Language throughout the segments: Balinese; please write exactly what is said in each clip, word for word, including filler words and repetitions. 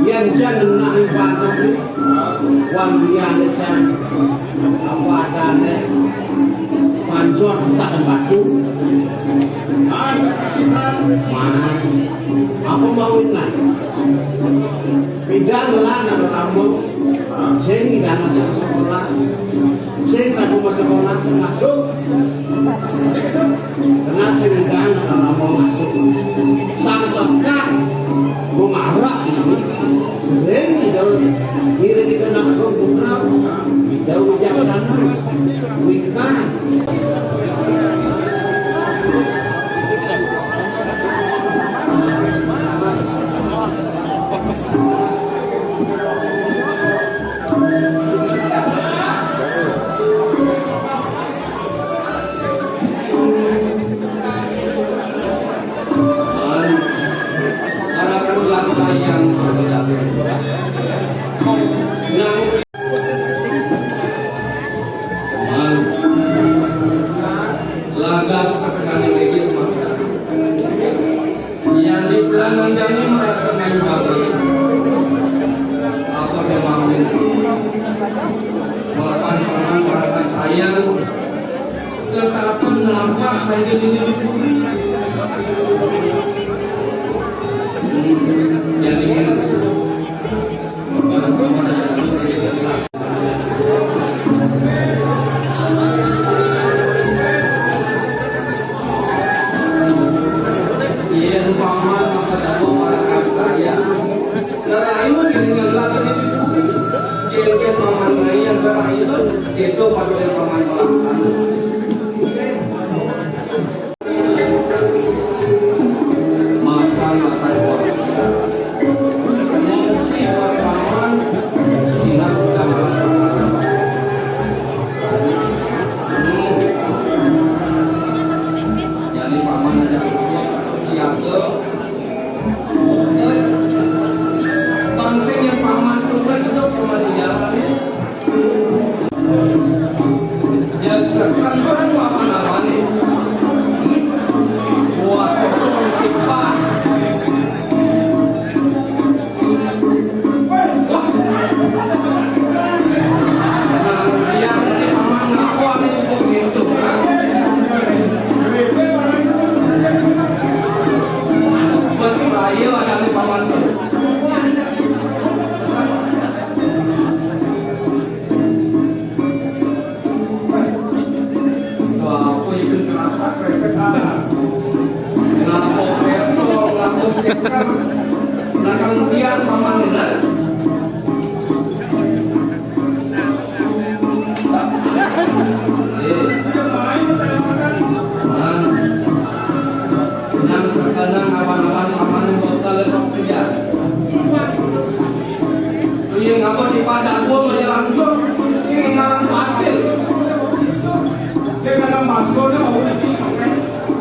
Yén jan ngenah ibadah, wan liyane jan apa adane pancor tak batu. Man, apa mau inan? Pindah ngelah nang rambut, sing ilang masuk sekolah, sing tak mau sekolah, sing masuk. Kena sing ilang nang rambut masuk. Sang sekat, gua marah ini. Sering kita, kira kita nak kau guna, kita ucap sana, wikan. Lagas keterangan ini semata. Yang di pelanggan jani merasa main bagi. Apa dia mau ini? Makan tangan merasa sayang. Serta apa nampak hanya di diri. Yang ini. Yen paman maka dawuh marang saya, serayu yen ngelak yen paman yang serayu, itu pada paman melaksana. Makan, makan, makan. Ngungsi pas paman, ingat udah makan. Hmm. Jadi paman aja siaga. Bangsa yang paman tuh kan sudah paman di jalan ya. Yang sekarang apa namanya? Wah, cepat. Wah. Yang tadi paman ngaku ada di pos itu, kan? Bos Raya ada di paman tuh. Wah, aku ikut ngerasa kresek ada. Ngaku pistol, ngaku ceker. Nah, kemudian paman benar. Eh. Nah. Nang sekarang awan-awan paman yang bakal kerja. Iya, ngapa di padang gua mau jalan gua? Sini ngalang pasir. Saya kata masuk dah, mau nanti.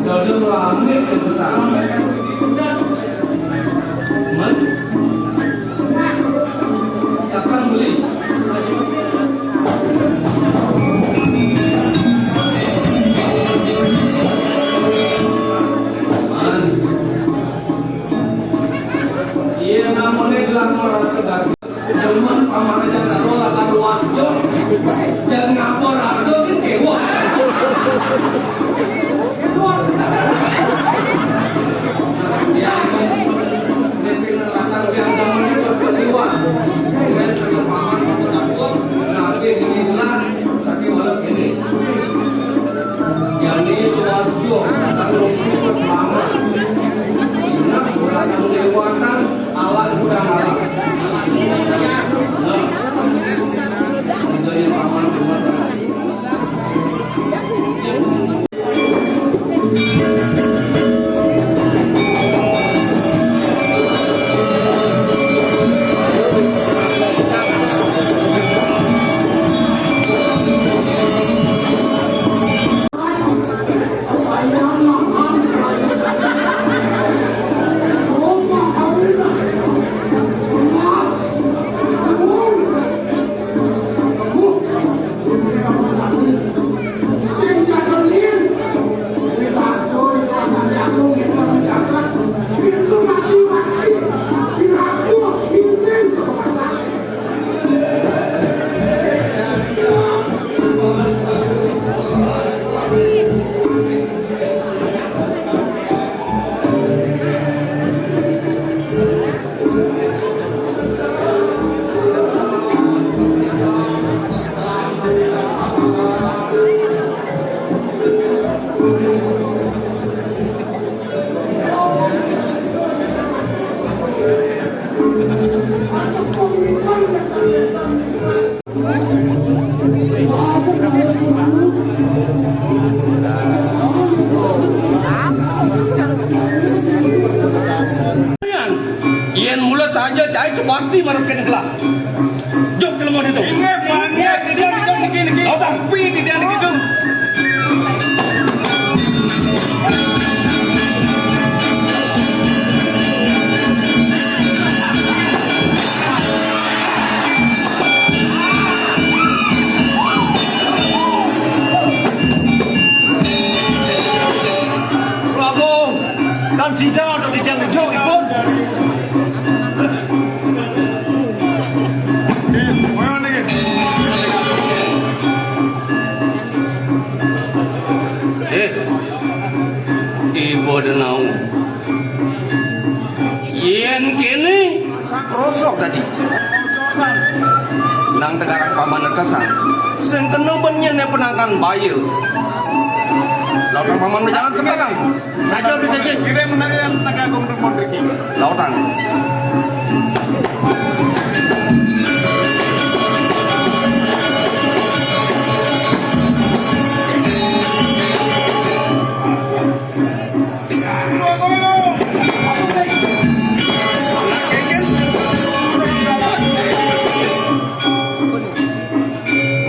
Dada melangit ke besar. Man? Siapa yang beli? Man. Iya, namanya gelar merasa gagal. Demen paman aja karo latar luas yo. Jangan ngapa raga kan dewa. Ya, nek sing latar yang demen itu pasti dewa. Nek sing paman aku takut, nanti dilihat sakit malam ini. Yang ini luas yo, latar luas itu selamat. Nah, kurang melewatkan. Alas udah alas. Nah. Udah ya, aman, aman. Yén mula saja cai subakti marep kene gelah. Jok jelema ditu. Inggih, panggih, di dia, di dia, niki, niki. Apa? Pi, di dia, niki, tu. Prabu, dan sida ada di dia ngejok, ipun. Eh, ibu denau. Yén kéné sakrosok tadi. Nang tegarang paman netesan. Sing kena ben nyén penangkan baya. Lautang paman berjalan tegarang. Saja bisa, Cik. Kira menang yang Tengah Agung Rembon Riki. Lautang.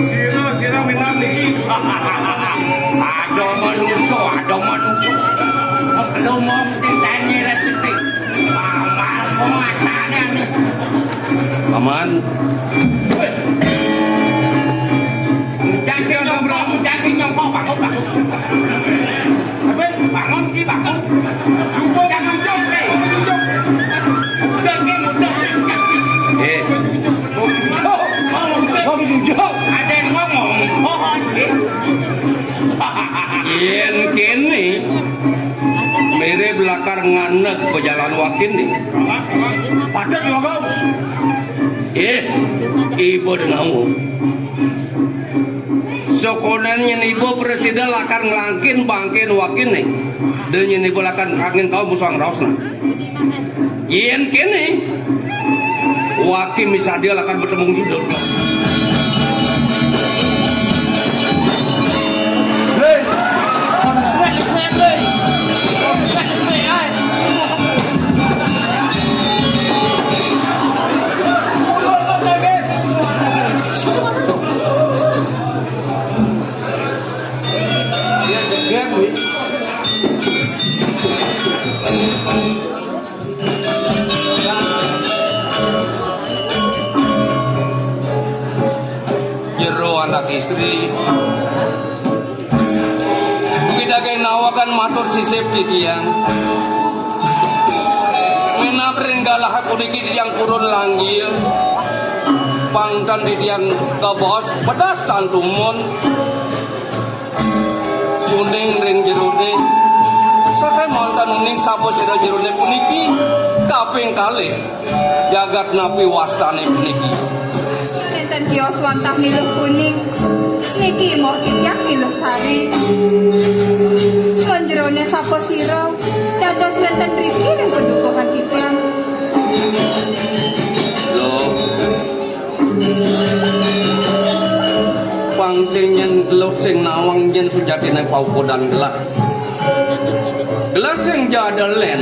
Sira, sira minang niki. Ada manusia, ada manusia. Lo mau ditanya lah, Titi. Paman, kok macamnya nih? Paman. Jangan nyongkok, jangan nyongkok, bangun, bangun. Apa? Bangun, Ki, bangun. Jangan nyongkok, eh. Udah, Ki, udah. Eh. Ada yang ngomong. Oh, Ki. Yén kéné, mirib lakar nganeg pejalan wakiné. Padet, Ki. Eh, ibu denau. Sakonén nyén ibu prasida lakar nglangkin bangkén wakiné. Da nyén ibu lakar nglangkin kaum musuh ngraosna. Yén kéné, waki misadia lakar betemu judul. Jero anak istri. Kita kena nawakan matur sisip titiang. Minab ring galah puniki titiang purun langgil. Pang ten titiang kabaos pedas tan tumun. Uning ring jerone. Sakéwanten uning sapa sira jerone puniki kaping kalih jagat napi wastane puniki. Nénten tios wantah miluh kuning. Niki moh titiang miluh sari. Lan jerone sapa sira dados wénten riki ring padukuhan titiang. Lo. Pang sing nyén gelut sing nawang yén sujatine paukudan gelah. Gelah sing jadelen.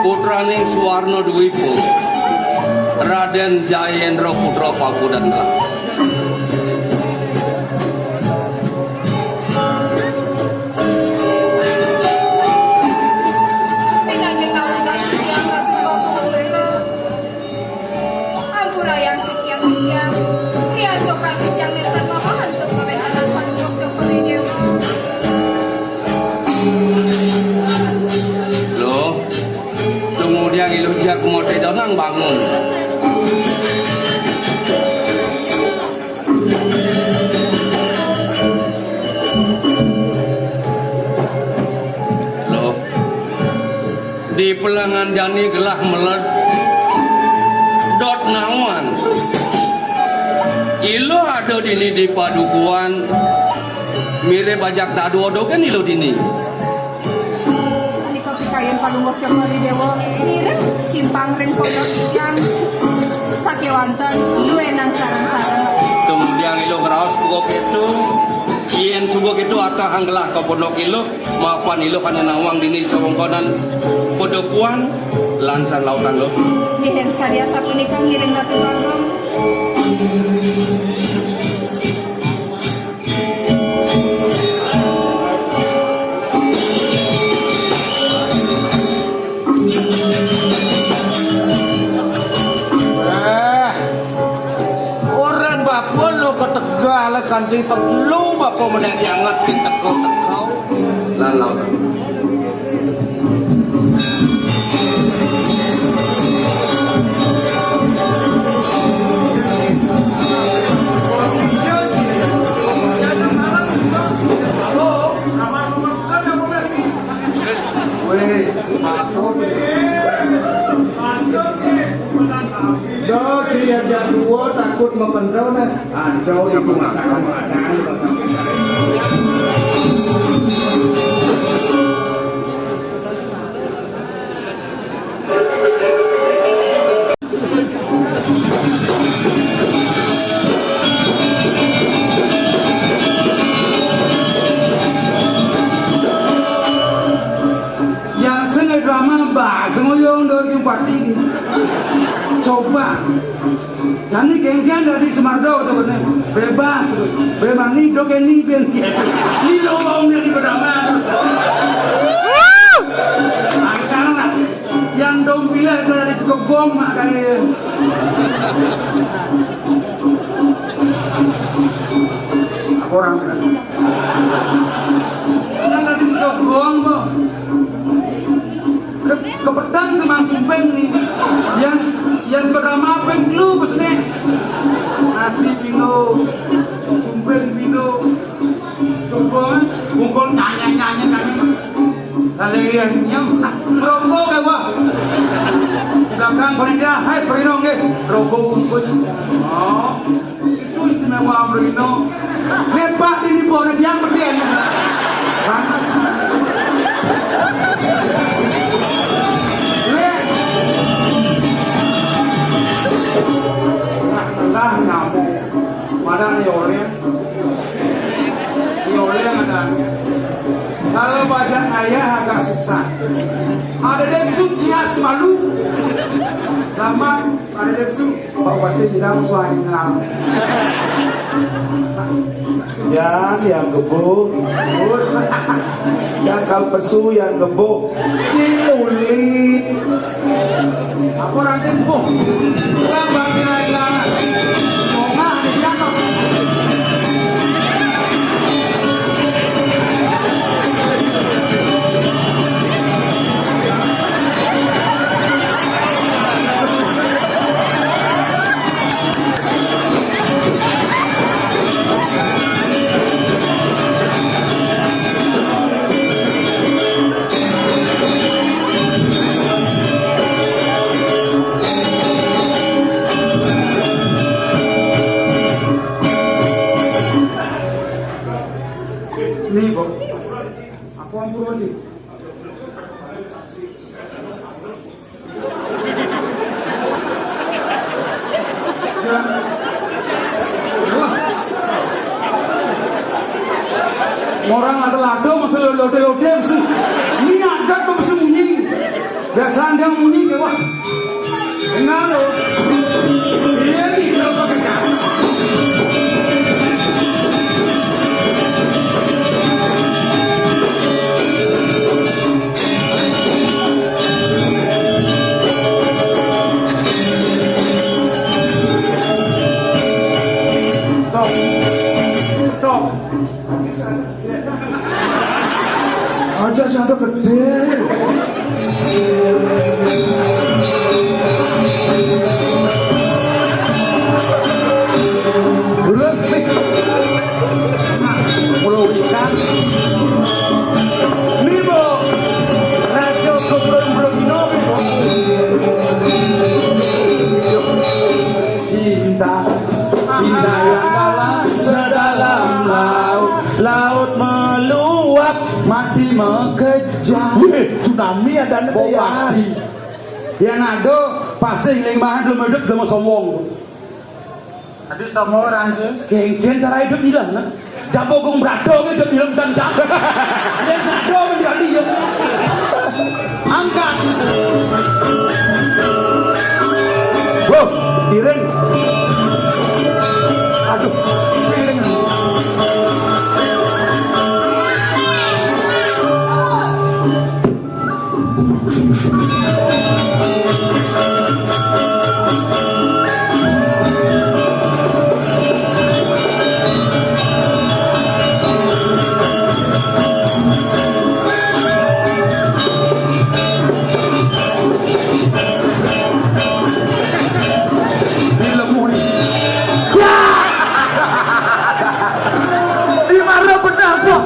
Putraning Suwarna Dwipa. Raden Jayendra putra paukudan gelah. Ampurayang sikian titiang. Rianto kang titiang nénten maha antuk kawéntenan Palungguh Cokor I Déwa. Loh, sumudiang iluh jak mote donang bangun. Loh. Di pelengan jani gelah meled. Dot nawang. Iluh ada dini di padukuhan. Mirib ajak dadu ada kan iluh dini. Nika pikayan Palungguh Cokor I Déwa. Mirib. Simpang ring pondok titiang sakéwanten duénang sareng-sareng. Kemudian Iluh ngraos suba kéto, yén suba kéto atehang gelah ka pondok Iluh, mapan Iluh ané nawang dini sawengkanan Padepokan lan San Lautan Luh. Nggih, yén sakadi asapunika ngiring Ratu Bagong. Eh, orang bapa lo ketegal kanti perlu bapa menek dianget sing teko-teko. Lan laut. Wéh, maksud. Yo, dia dia dua takut memendona. Aduh, ibu masak kamu ada. Yang sing drama mbah, sing oyong dor ki pati. Coba. Jani genggen dadi Semardo to bener. Bebas to. Bebani do keni ben. Ni lo wong dadi drama. Angkang lah. Yang dong pilih dari kebong mak kali. Apa orang bilang? Yang dari kebong kok. Ke-, kepedang semang sumping nih. Yang, yang sudah maping lu bos nih. Nasi pino, sumping pino. Kebon, mungkon tanya-tanya, tanya. Ada yang nyem, rokok gak, Wak? Belakang, kalau dia, hai, perino, nggih. Rokok bungkus. Oh, itu istimewa perino. Nek, Pak, ini boleh dia, berarti ya? Panas. Weh. Lah, nyamuk. Mana nih, orang? Iya, oleh yang ada. Kalau bajak ayah agak susah. Ada dem suk cias malu. Lama ada dem suk. Pak Bupati bilang suai ngelam. Yan, yang gebuk. Yang kal pesu, yang gebuk. Cing ulit. Apa nanti, Bu? Kurang bagi lagi lah. Bongah di jatuh. Nih, Bu. Aku ampun, Bu. Orang ada lado masa lode-lode mesti. Ini adat kok mesti munyi. Biasa dia munyi ke wah. Dengar lo. Iya nih, kalau pakai Stop. Stop. Aja sampai gede. Terus, nih. Mula wikan. Nih, Bu. Raja Gobloh Blogino, nih, Bu. Cinta, cinta yang dalam sedalam laut, laut meluap, mati mengejar. Wih, tsunami ada nih, ya. Pasti. Yén ada pasih ling bahan belum hidup belum sombong. Aduh, sama orang tu. Kéngkén cara hidup hilang, nah. Japo gong brado ke hidup hilang dan japo. Yén sado menjadi ya. Angkat. Wah, piring. Aduh, piring. Ini lemu ni. Wah! Di mana benar, Bang?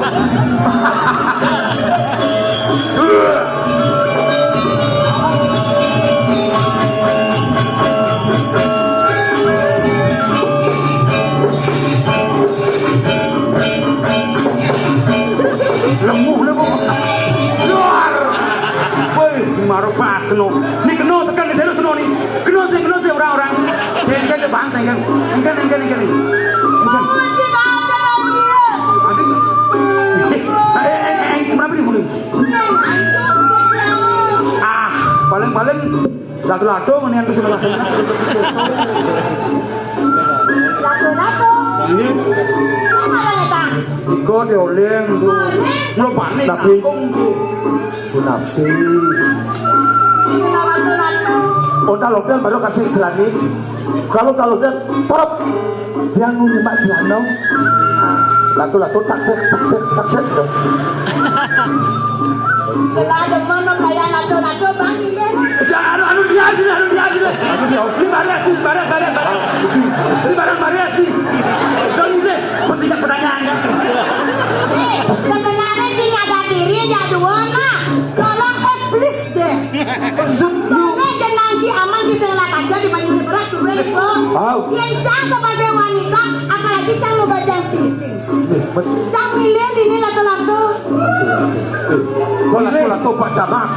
Lemu, lemu. Luar. Woi, maro pas keno. Ni keno tekan di sana keno ni. Keno sih, keno sih orang-orang. Engken, Bang, engken. Engken, engken, engken. Engken. Aduh. Eh, eh, eh, eh, kenapa ni, Bang? Ah, paling-paling lato-lato ngene aku seneng. Lato-lato. Ini. Apa kata? Iko dioléh, Bu. Oléh. Mula panik. Tapi kangkung, Bu. Gunapi. Lato-lato. Oh, kalau dia baru kasih gelani. Kalau, kalau dia, torop. Yang nyimak jalan dong. Lato-lato tak, tak, tak, tak, tak. Kalau ada mana kayak lato-lato, Bang, iya. Ya, anu, anu, dia aja, anu, dia aja. Ini barang, ini barang, barang, barang. Ini barang, barang sih. Jangan deh, pertanyaan, pertanyaan, ya. Eh, sebenarnya sih nyadar diri aja dua, Mak. Tolong, eh, please deh. Maksud lu? Pokoknya jangan nanti aman di sana aja di Bandung berat, sudah itu. Tahu. Yang cang sebagai wanita, apalagi cang mau bajang tinggi. Cang milih di ini lato-lato. Lato-lato Pak Camat.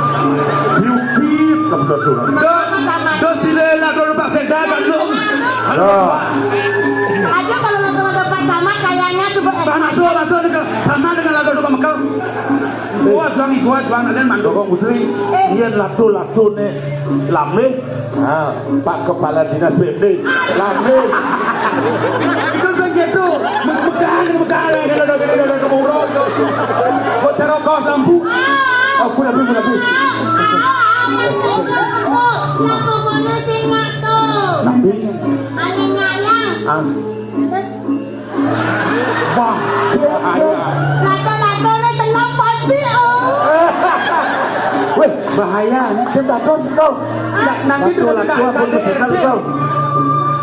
Biupit lato-lato. Do, do sile lato-lato Pak Sekda, kan lu? Aduh, kalau lato-lato Pak Camat kayaknya sebut sama, sama dengan lato-lato Mekar. Kuat bang, kuat bang, ada mandor. Bapak Putri, eh, iya lato-lato nih. Lambe. Ah, Pak Kepala Dinas B M D. Lambe. Itu kan gitu. Megang, megang, kalau ada, kalau ada kemurung, kok terokos lampu. Aku lampu, lampu. Yang pokoknya sing ngatur. Lambe. Aneh nyayang. Ah. Wah, bahaya. Lato-lato ne selop pasti, oh. Weh, bahaya. Sing bagus to. Nanti lato-lato ampun kesel to.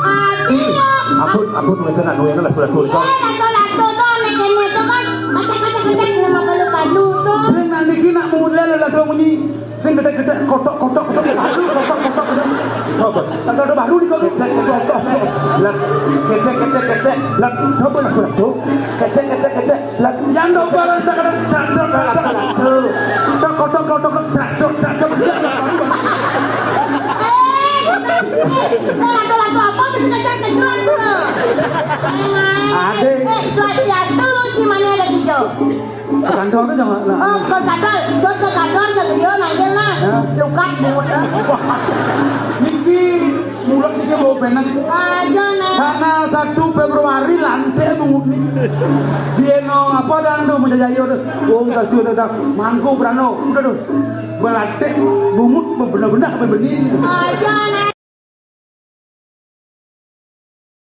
Ati yo. Ampun, ampun, wis nak nuwun lato-lato to. Eh, lato-lato to nek kene to kan kacak-kacak-kacak nang palu-palu to. Sing nang niki nak mulai lato muni. Sing gedhe-gedhe kotok-kotok, kotok baru, kotok-kotok, kotok. Coba. Ada, ada baru nih, kotok. Ketek, ketek, ketek. Lah, ketek, ketek, ketek. Lah, coba lah, coba, coba. Ketek, ketek, ketek. Lah, yang dong barang tak ada, tak ada, tak ada, tak ada. Kotok, kotok, kotok, tak ada, tak ada. Eh, lato-lato apa mesti kejar-kejaran, bro? Adik. Eh, swastiastu, gimana ada hijau? Ke kantor tuh jangan. Oh, ke kantor, ke kantor, ke dia nanya lah. Ya. Lukat, lukat. Wah, niki mulut niki bau penang. Aja nih. Tanggal satu Februari lantik mungut nih. Sieno apa dan tuh menjajah tuh. Wong kasih udah dah mangku berano. Udah tuh. Berlatih bungut benar-benar benih. Aja nih.